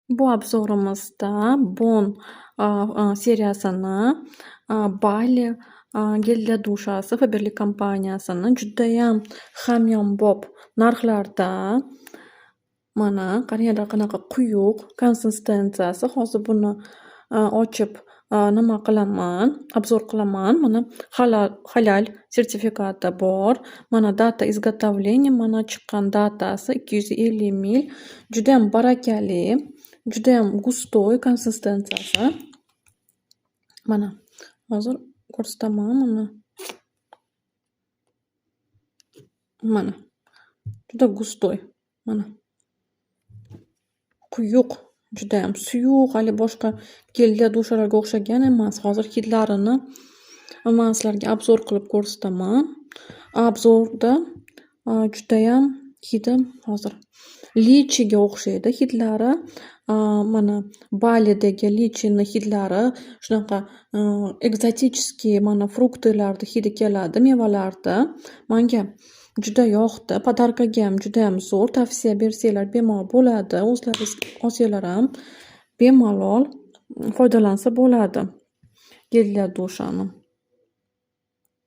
Bu обзор imizda Bon seriyasini Bali гель для душа si Faberlic kompaniyasini judayam hamyonbop narxlarda. Mana, qaranglar, qanaqa quyuq konsistensiyasi. Hozir buni ochib nima qilaman, обзор qilaman. Mana, halal sertifikati bor. Mana, дата изготовления, mana, chiqqan дата si 250 mil. Judayam barakali, judayam густой konsistensiyasi. Mana, hozir ko'rsataman, mana. Mana, juda густой, mana. Quyuq, judayam suyuq, hali boshqa гель для душа larga o'xshagan emas. Hozir hidlarini man sizlarga обзор qilib ko'rsataman. Обзор da judayam hidi hozir lichiga o'xshaydi hidlari. Mana, Balidagi lichini hidlari shunaqa экзотический, mana, фрукты larni hidi keladi, mevalarni. Manga juda yoqdi. Подарка gayam judayam zo'r. Tavsiya bersanglar, bemalol bo'ladi. O'zlaringiz olsanglar ham bemalol foydalansa bo'ladi гель для душа ni.